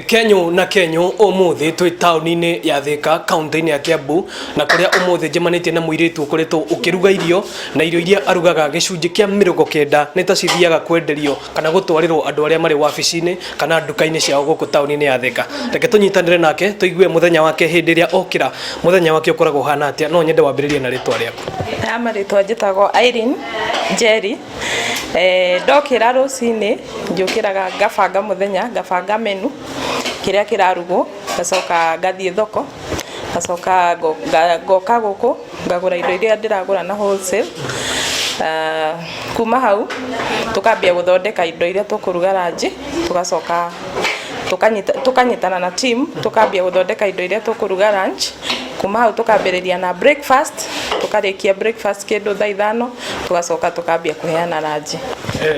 Kenyu na Kenyu umuthi twi tauni-inĩ ya Thika kaunti-inĩ ya Kiambu na kuria umuthi njemanĩtie na mũirĩtu ũkoretwo ũkĩruga irio na irio iria arugaga gĩcunjĩ kĩa 90 nĩ ta cithiaga kwenderio kana gũtwarĩrwo andũ arĩa marĩ wabici-inĩ kana nduka-inĩ ciao gũkũ tauni-inĩ ya Thika. Reke tũnyitanĩre nake tũigue mũthenya wake hĩndĩ ĩrĩa okĩra mũthenya wake ũkoragwo ũhana atĩa. No nyende wambĩrĩrie na rĩtwa rĩaku. Ya marĩtwa njĩtagwo Irene Njeri. Ndokĩra rũcinĩ njũkĩraga ngabanga mũthenya, ngabanga menu kĩrĩa kĩrarugwo, ngacoka ngathiĩ thoko, ngacoka ngoka gũkũ ngagũra indo iria ndĩragũra na wholesale. Kuma hau tũkambia gũthondeka indo iria tũkũruga ranji, tũgacoka tũkanyitana na team tũkambia gũthondeka indo iria tũkũruga lunch. Kuma hau tũkambĩrĩria na breakfast, tũkarĩkia breakfast kĩndũ thaa 5, tũgacoka tũkambia kũheana ranji.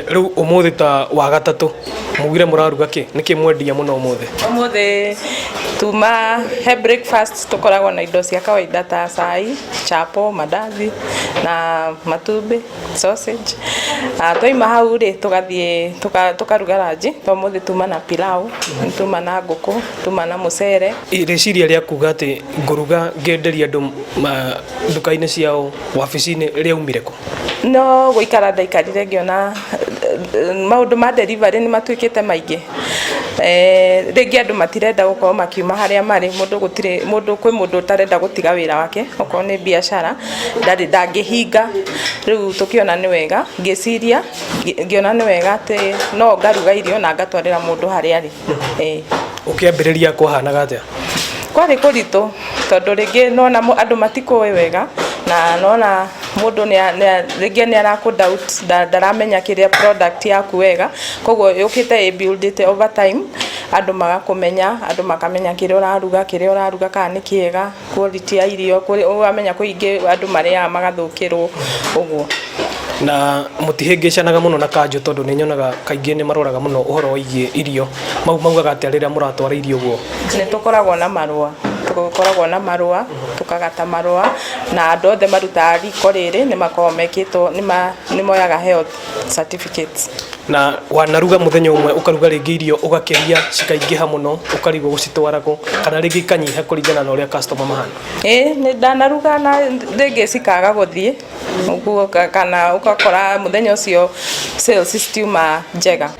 Rĩu ũmũthĩ ta wa gatatũ mugire mũraruga kĩ? Nĩkĩ mwendia mũno ũmũthĩ? Ũmũthĩ tuma he breakfast tũkoragwo na indo cia kawaida ta cai, chapo, mandazi na matumbĩ, sausage. Twaima hau rĩ tũgathiĩ tũkaruga ranji. Ta ũmũthĩ tuma na pilau, tuma na ngũkũ, tuma na mũcere. Rĩciria rĩa kuga atĩ ngũruga ngenderia andũ nduka-inĩ ciao wabici-inĩ rĩaumire kũ? No gũikara ndaikarire ngĩona maũndũ ma delivery nĩ matuĩkĩte maingĩ. Rĩngĩ andũ matirenda gũkorwo makiuma harĩa marĩ, mũndũ gũtirĩ mũndũ, kwĩ mũndũ ũtarenda gũtiga wĩra wake, okorwo nĩ biacara ndarĩ ndangĩhinga. Rĩu tũkĩona nĩ wega, ngĩciria ngĩona nĩ wega atĩ no ngaruga irio na ngatwarĩra mũndũ harĩa arĩ. Ũkĩambĩrĩria kwahanaga atĩa? Kwarĩ kũritũ tondũ rĩngĩ nona andũ matikũĩ wega na nona mũndũ rĩngĩ nĩ arakũ doubt, ndaramenya kĩrĩa product yaku wega, koguo yũkĩte ĩ build ĩte over time, andũ magakũmenya, andũ makamenya kĩrĩa ũraruga kana nĩ kĩega, quality ya irio, ũramenya kwĩ ingĩ andũ marĩaga magathũkĩrwo ũguo. Na mũtihĩngĩcanaga mũno na kanjũ tondũ nĩ nyonaga kaingĩ nĩ maroraga mũno ũhoro wĩgiĩ irio. Maugaga atĩa rĩrĩa mũratwara irio ũguo? Nĩ tũkoragwo na marũa, tũkoragwo na marũa, tũkagata marũa na andũ othe marutaga riko rĩrĩ nĩ makoragwo mekĩtwo, nĩ moyaga health certificates. Na wanaruga mũthenya ũmwe ũkaruga rĩngĩ irio ũgakĩria cikaingĩha mũno ũkarigwo gũcitwara kũ kana rĩngĩ ikanyiha kũringana na ũrĩa customer mahana? Ĩĩ nĩ ndanaruga na rĩngĩ cikaga gũthiĩ ũguo, kana ũgakora mũthenya ũcio sales citiuma njega.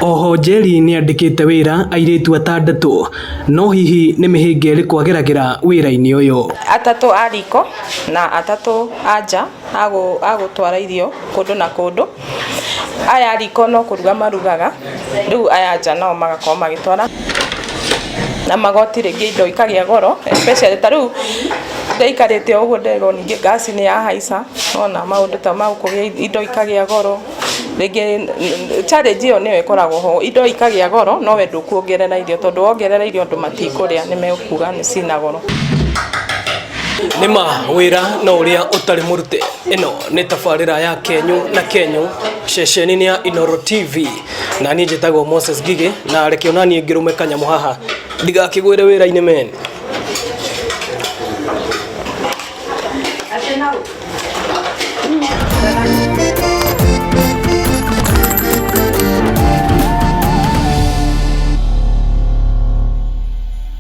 Oho Njeri nĩ andĩkĩte wĩra airĩtu 6, no hihi nĩ mĩhĩnga ĩrĩkũ ageragĩra wĩra-inĩ ũyũ? 3 a riko na 3 a nja a gũtwara irio kũndũ na kũndũ. Aya a riko no kũruga marugaga, rĩu aya nja nao magakorwo magĩtwara na magoti rĩngĩ indo ikagĩa goro, especially ta rĩu ndaikarĩte o ũguo nderwo ningĩ ngasi nĩ yahaica, nona maũndũ ta mau kũgĩa indo ikagĩa goro, rĩngĩ challenge ĩyo nĩyo ĩkoragwo ho, indo ikagĩa goro no we ndũkuongerera irio tondũ wongerera irio andũ matikũrĩa nĩ mekuga nĩ cina goro. Nĩma wĩra no ũrĩa ũtarĩ mũrute. Ĩno nĩ tabarĩra ya Kenyu na Kenyu ceceni-inĩ ya Inooro TV, na niĩ njĩtagwo Moses Ngigĩ, na reke ona niĩ ngĩrũme kanyamũ haha ndigakĩgwĩre wĩra-inĩ men.